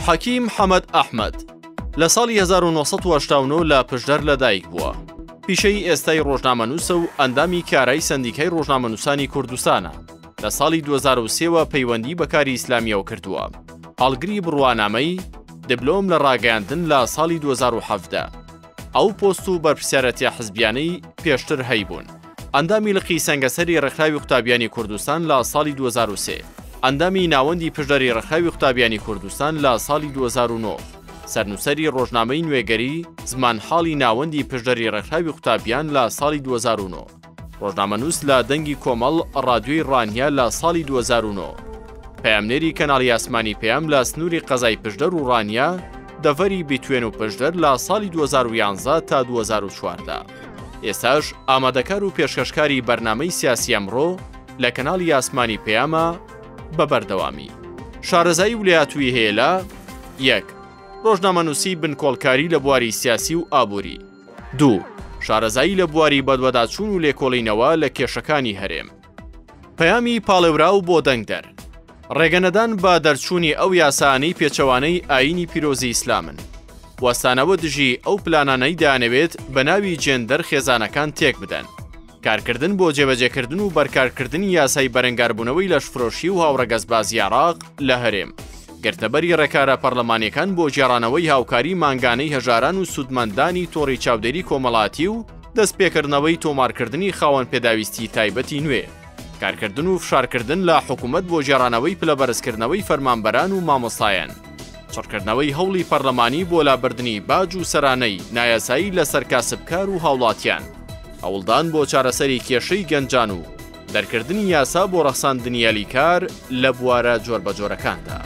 عەبدولحەکیم حەمەد ئەحمەد، لە ساڵی 1989 لە پشدەر لەدایک بووە. پیشەی ئێستای ڕۆژنامەنووسە و ئەندامی کارای سەندیکای ڕۆژنامەنووسانی کوردستانە. لە ساڵی 2003 وە پەیوەندی بە کاری ئیسلامییەوە کردووە. هەڵگری بڕوانامەی، دبلۆم لە ڕاگەیاندن لە ساڵی 2017. ئەو پۆست و بەرپرسیارەتیە حزبیانەی پێشتر هەیبوون. ئەندامی لقی سەنگەسەری ڕێکخراوی قوتابیانی کوردستان لە ساڵی 2003، ئەندامی ناوەندی پشدەری ڕێکخراوی قوتابیانی کوردستان لە ساڵی 2009، سەرنووسەری ڕۆژنامەی نوێگەری، زمانحاڵی ناوەندی پشدەری ڕێکخراوی قوتابیان لە ساڵی 2009. ڕۆژنامەنووس لە دەنگی کۆمەڵ ڕادیۆی ڕانیە لە ساڵی 2009. پەیامنێری کەناڵی ئاسمانی پەیام لە سنووری قەزای پشدەر و ڕانیە، دەڤەری بیتوێن و پشدەر لە ساڵی 2011 تا 2014. ئێستاش ئامادەکار و پێشکەشکاری بەرنامەی سیاسی ئەمڕۆ لە کەناڵی ئاسمانی پەیامە بە بەردەوامی. شارەزایی و لێهاتوویی هەیە لە، یەک. ڕۆژنامەنووسی بنکۆڵکاری لە بواری سیاسی و ئابووری. دوو. شارەزایی لە بواری بەدواداچوون و لێکۆڵینەوە لە کێشەکانی هەرێم. پەیامی پاڵێوراو بۆ دەنگدەر. ڕێگەنەدان بە دەرچوونی ئەو یاسایانەی پێچەوانەی ئایینی پیرۆزی ئیسلامن. وەستانەوە دژی ئەو پلانانەی دەیانەوێت بە ناوی جێندەر خێزانەکان تێکبدەن. کارکردن بۆ جێبەجێکردن و بەرکارکردنی یاسای بەرەنگاربوونەوەی لەشفرۆشی و هاوڕەگەزبازی عێراق لە هەرێم. گرتەبەری ڕێکارە پەرلەمانیەکان بۆ گێڕانەوەی هاوکاری مانگانەی هەژاران و سوودمەندانی تۆڕی چاودێری کۆمەڵاتی و دەستپێکردنەوەی تۆمارکردنی خاوەن پێداویستی تایبەتی نوێ. کارکردن و فشارکردن لە حکومەت بۆ گێڕانەوەی پلەبەرزکردنەوەی فەرمانبەران و مامۆستایان. چڕکردنەوەی هەوڵی پەرلەمانی بۆ لابردنی باج و سەرانەی نایاسایی لەسەر کاسبکار و هاوڵاتیان. هەوڵدان بۆ چارەسەری کێشەی گەنجان و دەرکردنی یاسا بۆ ڕەخساندنی هەلی کار لە بوارە جۆربەجۆرەکاندا.